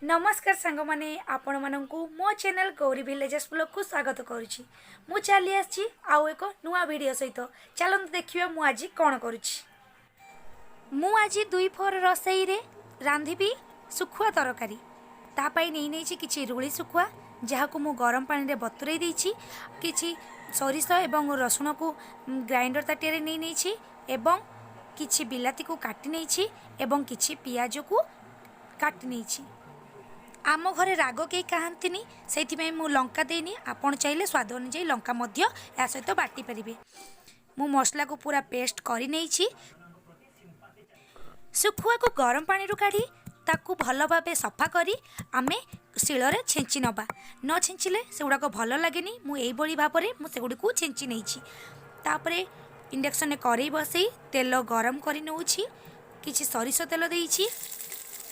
ନମସ୍କାର ସାଙ୍ଗମାନେ, ଆପଣମାନଙ୍କୁ ମୋ ଚ୍ୟାନେଲ୍ ଗୌରୀ ଭିଲେଜେସ୍ ବ୍ଲଗ୍କୁ ସ୍ୱାଗତ କରୁଛି। ମୁଁ ଚାଲି ଆସିଛି ଆଉ ଏକ ନୂଆ ଭିଡ଼ିଓ ସହିତ। ଚାଲନ୍ତୁ ଦେଖିବା ମୁଁ ଆଜି କ'ଣ କରୁଛି। ମୁଁ ଆଜି ଦୁଇ ଫୋର ରୋଷେଇରେ ରାନ୍ଧିବି ଶୁଖୁଆ ତରକାରୀ। ତା ପାଇଁ ନେଇ ନେଇଛି କିଛି ରୁଳି ଶୁଖୁଆ, ଯାହାକୁ ମୁଁ ଗରମ ପାଣିରେ ବତୁରାଇ ଦେଇଛି। କିଛି ସୋରିଷ ଏବଂ ରସୁଣକୁ ଗ୍ରାଇଣ୍ଡର ତାଟିଆରେ ନେଇ ନେଇଛି ଏବଂ କିଛି ବିଲାତିକୁ କାଟି ନେଇଛି ଏବଂ କିଛି ପିଆଜକୁ କାଟି ନେଇଛି। ଆମ ଘରେ ରାଗ କେହି ଖାଆନ୍ତିନି, ସେଇଥିପାଇଁ ମୁଁ ଲଙ୍କା ଦେଇନି। ଆପଣ ଚାହିଁଲେ ସ୍ୱାଦ ଅନୁଯାୟୀ ଲଙ୍କା ମଧ୍ୟ ଏହା ସହିତ ବାଟି ପାରିବେ। ମୁଁ ମସଲାକୁ ପୁରା ପେଷ୍ଟ କରିନେଇଛି। ଶୁଖୁଆକୁ ଗରମ ପାଣିରୁ କାଢ଼ି ତାକୁ ଭଲ ଭାବେ ସଫା କରି ଆମେ ଶିଳରେ ଛେଞ୍ଚି ନେବା। ନ ଛେଞ୍ଚିଲେ ସେଗୁଡ଼ାକ ଭଲ ଲାଗେନି। ମୁଁ ଏଇଭଳି ଭାବରେ ମୁଁ ସେଗୁଡ଼ିକୁ ଛେଞ୍ଚି ନେଇଛି। ତାପରେ ଇଣ୍ଡକ୍ସନରେ କରେଇ ବସେଇ ତେଲ ଗରମ କରି ନେଉଛି। କିଛି ସୋରିଷ ତେଲ ଦେଇଛି।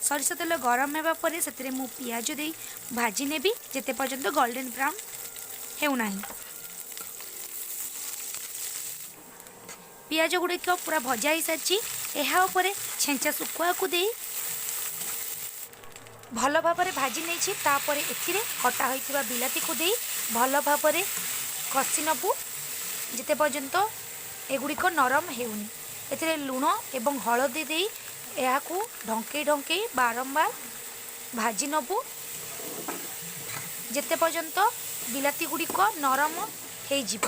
ସୋରିଷ ତେଲ ଗରମ ହେବା ପରେ ସେଥିରେ ମୁଁ ପିଆଜ ଦେଇ ଭାଜି ନେବି, ଯେତେ ପର୍ଯ୍ୟନ୍ତ ଗୋଲ୍ଡେନ୍ ବ୍ରାଉନ୍ ହେଉନାହିଁ। ପିଆଜ ଗୁଡ଼ିକ ପୁରା ଭଜା ହେଇସାରିଛି। ଏହା ଉପରେ ଛେଞ୍ଚା ଶୁଖୁଆକୁ ଦେଇ ଭଲ ଭାବରେ ଭାଜି ନେଇଛି। ତାପରେ ଏଥିରେ କଟା ହୋଇଥିବା ବିଲାତିକୁ ଦେଇ ଭଲ ଭାବରେ କଷି ନେବୁ, ଯେତେ ପର୍ଯ୍ୟନ୍ତ ଏଗୁଡ଼ିକ ନରମ ହେଉନି। ଏଥିରେ ଲୁଣ ଏବଂ ହଳଦୀ ଦେଇ ଏହାକୁ ଢଙ୍କେଇ ଢଙ୍କେଇ ବାରମ୍ବାର ଭାଜି ନେବୁ, ଯେତେ ପର୍ଯ୍ୟନ୍ତ ବିଲାତି ଗୁଡ଼ିକ ନରମ ହେଇଯିବ।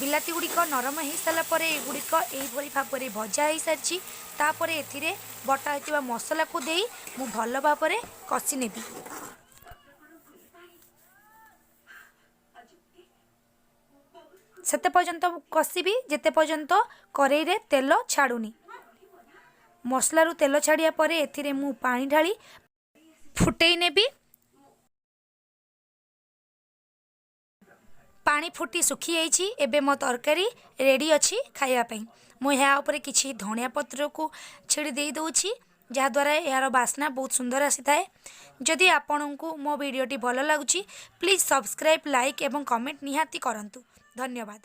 ବିଲାତି ଗୁଡ଼ିକ ନରମ ହେଇସାରିଲା ପରେ ଏଗୁଡ଼ିକ ଏଇଭଳି ଭାବରେ ଭଜା ହେଇସାରିଛି। ତାପରେ ଏଥିରେ ବଟା ହୋଇଥିବା ମସଲାକୁ ଦେଇ ମୁଁ ଭଲ ଭାବରେ କଷି ନେବି। ସେତେ ପର୍ଯ୍ୟନ୍ତ କଷିବି, ଯେତେ ପର୍ଯ୍ୟନ୍ତ କରେଇରେ ତେଲ ଛାଡ଼ୁନି। ମସଲାରୁ ତେଲ ଛାଡ଼ିବା ପରେ ଏଥିରେ ମୁଁ ପାଣି ଢାଳି ଫୁଟେଇ ନେବି। ପାଣି ଫୁଟି ଶୁଖିଯାଇଛି। ଏବେ ମୋ ତରକାରୀ ରେଡ଼ି ଅଛି ଖାଇବା ପାଇଁ। ମୁଁ ଏହା ଉପରେ କିଛି ଧଣିଆ ପତ୍ରକୁ ଛିଡ଼ି ଦେଇ ଦେଉଛି, ଯାହାଦ୍ୱାରା ଏହାର ବାସ୍ନା ବହୁତ ସୁନ୍ଦର ଆସିଥାଏ। ଯଦି ଆପଣଙ୍କୁ ମୋ ଭିଡ଼ିଓଟି ଭଲ ଲାଗୁଛି, ପ୍ଲିଜ୍ ସବସ୍କ୍ରାଇବ୍, ଲାଇକ୍ ଏବଂ କମେଣ୍ଟ ନିହାତି କରନ୍ତୁ। ଧନ୍ୟବାଦ।